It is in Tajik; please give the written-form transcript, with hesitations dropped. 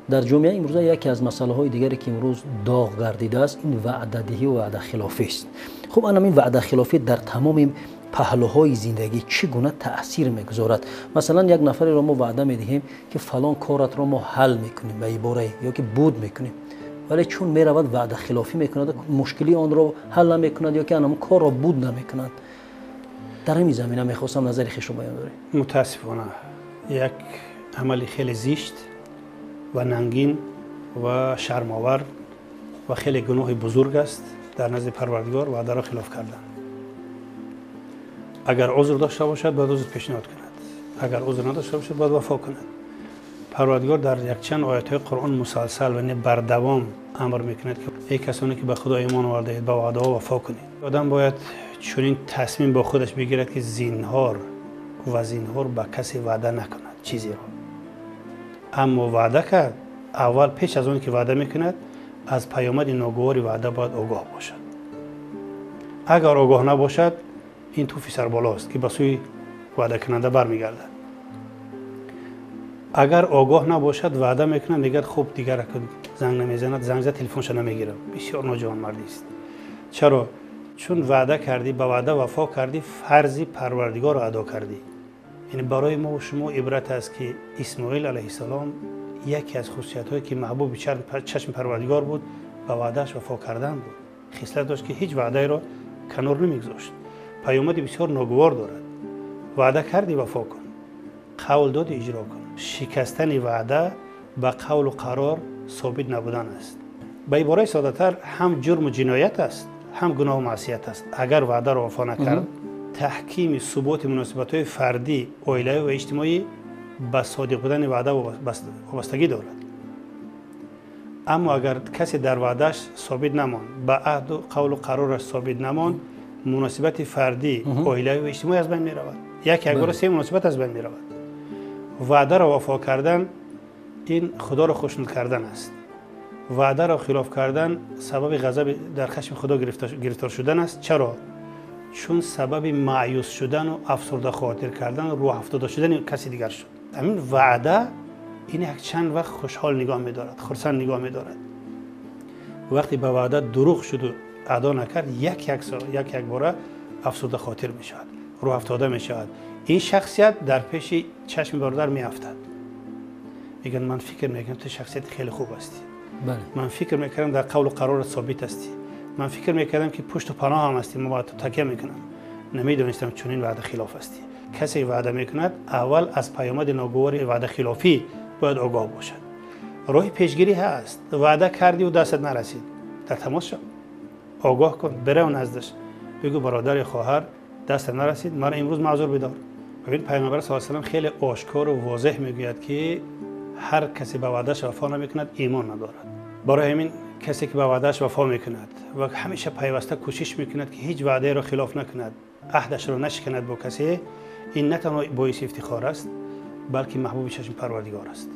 Дар ҷомеа имрӯза яке аз масъалаҳои дигаре, ки имрӯз доғ гардидааст, ин ваъдадиҳӣ ва ваъдахилофӣ аст. Хуб, ана ин ваъдахилофӣ дар тамоми паҳлӯҳои зиндагӣ чӣ гуна таъсир мегузорад? Масалан, як нафареро мо ваъда медиҳем, ки фалон коратро мо ҳал мекунем ба иборае ё ки буд мекунем, вале чун меравад, ваъдахилофӣ мекунад, мушкилии онро ҳал намекунад ё ки анам корро буд намекунад. Дар ҳамин замина мехостам назари хешро баён доред. Мутаассифона, як амали хеле зишт ва нангин ва шармовар ва хеле гуноҳи бузург аст дар назди Парвардигор ваъдаро хилоф кардан. Агар узр дошта бошад, бояд узр пешниҳод кунад, агар узр надошта бошад, бояд вафо кунад. Парвардигор дар якчанд оятҳои Қуръон мусалсал ва бардавом амр мекунад, ки эй касоне ки ба Худо имон овардаед, ба ваъдаҳо вафо кунед. Одам бояд чунин тасмим бо худаш бигирад, ки зинҳор ва зинҳор ба касе ваъда накунад чизеро. Аммо ваъда кард, аввал, пеш аз он ки ваъда мекунад, аз паёмади ногувори ваъда бояд огоҳ бошад. Агар огоҳ набошад, ин туфи сарболост, ки ба сӯи ваъдакунанда бармегардад. Агар огоҳ набошад, ваъда мекунад, мегӯяд: «Хуб, дигар занг намезанад, занг зад, телефонша намегирам». Бисёр ноҷавонмардист. Чаро? Чун ваъда кардӣ, ба ваъда вафо кардӣ, фарзи Парвардигорро адо кардӣ. Яъне барои мо шумо ибрат аст, ки Исмоил алайҳиссалом яке аз хусусиятҳое, ки маҳбуби чашми Парвардигор буд, ба ваъдааш вафо кардан буд. Хислат дошт, ки ҳеҷ ваъдаеро канор намегузошт. Паёмади бисёр ногувор дорад. Ваъда кардӣ, вафо кун, қавл додӣ, иҷро кун. Шикастани ваъда ба қавлу қарор собит набудан аст. Ба ибораи соддатар, ҳам ҷурму ҷиноят аст, ҳам гуноҳу маъсият аст, агар ваъдаро вафо накард. Таҳкими суботи муносибатҳои фардӣ, оилавӣ ва иҷтимоӣ ба содиқ будани ваъда вобастагӣ дорад. Аммо агар касе дар ваъдааш собит намонд, ба аҳду қавлу қарораш собит намонд, муносибати фардӣ, оилавӣ ва иҷтимоӣ аз байн меравад. Як якбора се муносибат аз байн меравад. Ваъдаро вафо кардан ин Худоро хушнуд кардан аст. Ваъдаро хилоф кардан сабаби ғазаби дар хашми Худо гирифтор шудан аст. Чаро? Чун сабаби маъюс шудану афсурдахотир кардан, рӯҳафтода шудани каси дигар шуд. Ҳамин ваъда ин як чанд вақт хушҳол нигоҳ медорад, хурсанд нигоҳ медорад. Вақте ба ваъда дурӯғ шуду адо накард, як як якбора афсурдахотир мешавад, рӯҳафтода мешавад. Ин шахсият дар пеши чашми бародар меафтад. Мегӯяд: «Ман фикр мекунам, ту шахсияти хеле хуб ҳастӣ, ман фикр мекардам, дар қавлу қарорат собит ҳастӣ, ман фикр мекардам, ки пушту паноҳам ҳастӣ, ма ба ту такя мекунам, намедонистам чунин ваъдахилоф ҳастӣ». Касе ваъда мекунад, аввал аз паёмади ногувори ваъдахилофӣ бояд огоҳ бошад. Роҳи пешгирӣ ҳаст. Ваъда кардиу дастат нарасид, дар тамос шав, огоҳ кун, бирав наздаш, бигӯ: «Бародари хоҳар, дастат нарасид, мара имрӯз маъзур бидор». Бибин, Пайғамбар с салам хеле ошкору возеҳ мегӯяд, ки ҳар касе ба ваъдааш вафо намекунад, имон надорад. Барои ҳамин касе ки ба ваъдааш вафо мекунад ва ҳамеша пайваста кӯшиш мекунад, ки ҳеҷ ваъдаеро хилоф накунад, аҳдашро нашиканад бо касе, ин на танҳо боиси ифтихор аст, балки маҳбуби чашми Парвардигор аст.